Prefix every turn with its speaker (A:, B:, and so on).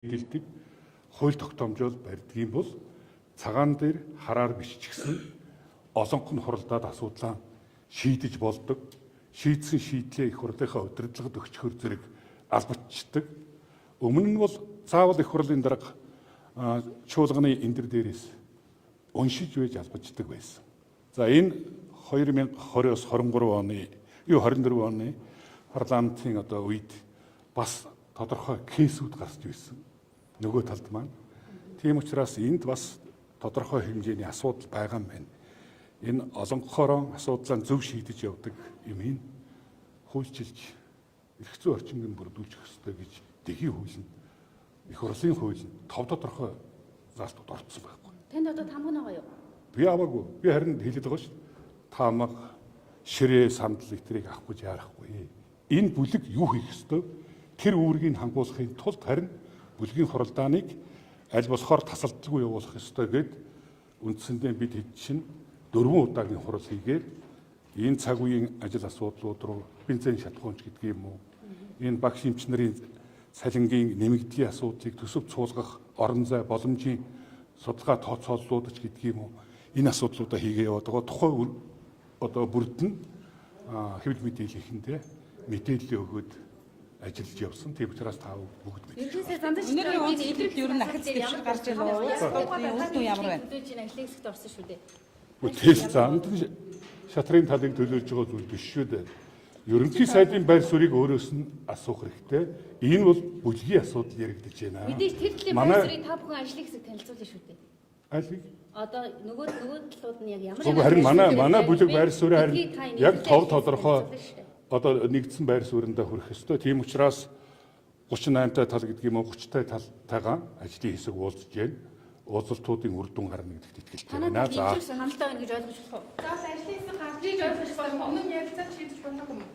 A: Дэлдэг хууль тогтоомжоор барьдгийн бол цагаан дээр хараар биччихсэн олонх нь хуралдаад асуудлаа шийдэж болдог. Шийдсэн шийдлээ их хурлынхаа удирдлагад өгчхөр зэрэг албачдаг. Өмнө нь бол заавал их хурлын дарга чуулганы эндэр дээрээс уншиж байж албачдаг байсан. За, энэ 2020-оос 23 оны юу 24 оны парламентын одоо үед бас тодорхой case үүд гарч ирсэн. Нөгөө талд маань. Тийм учраас энд бас тодорхой хэмжээний асуудал байгаа юм байна. Энэ олонхороо асуудлаа зөв шийдэж явдаг юм энэ хуульчилж эрх зүйн орчинг бүрдүүлж өгөх ёстой гэж дэлхийн хуулинд, их хурлын хуулинд тов тодорхой заалтууд орцсон байхгүй.
B: Танд одоо таамаг байгаа юу?
A: Би аваагүй. Би харин хэлээд байгаа шүү дээ. Таамаг, ширээ, сандал этрийг авахгүй яарахгүй. Энэ бүлэг юу хийх ёстой? Тэр үүргийг хангуулахын тулд харин бүлгийн хуралдааныг аль болохоор тасалдалгүй явуулах ёстой гэд үндсэндээ бид хэд чинь дөрвөн удаагийн хурал хийгээд энэ цаг үеийн ажил асуудлууд руу бензин шатахуунч гэдэг юм уу? Энэ багш эмч нарын цалингийн нэмэгдлийн асуудлыг төсөв цуулгах орон зай боломжийн судалгаа тооцооллууд ч гэдэг юм уу? Энэ асуудлуудаа хийгээ яваад байгаа. Тухайн одоо бүрд нь хэвлэл мэдээлэл мэдээлэл өгөөд ажиллаж явсан. Тийм учраас та бүгд мэдэж.
B: Ерөнхий сайд Зандан
C: Өнөөдрийн үйл илрэлт ер нь ахиц дэвшил гарч ирнэ үү? Үр дүн ямар байна?
B: Төлөөж ин ажлын хэсэгт орсон шүү дээ.
A: Тэгэл Зандан шатрын талыг төлөөлж байгаа зүйл биш шүү дээ. Ерөнхий сайдын байр суурийг өөрөөс нь асуух хэрэгтэй. Энэ бол бүлгийн асуудал яригдаж байна.
B: Мэдээж тэр талын байр суурийг та бүхэн ажлын хэсэг танилцуулна шүү дээ.
A: Аль?
B: Одоо нөгөө талууд нь яг ямар
A: Үгүй, харин манай бүлэг байр суурь харин яг тов тодорхой одоо нэгдсэн байр сууриндаа хүрэх ёстой. Тийм учраас 38 та тал гэдэг юм уу, 30 та талтайгаа ажлын хэсэг уулзж байна. Уулзалтуудын үр дүн гарна гэдэгт итгэлтэй байна.
B: За, саналтай байна гэж ойлгож болох уу?
D: За, ажлын хэсэг гарч иж ойлгож болох уу? Өмнө нь ярилцаад шийдэж болох юм уу?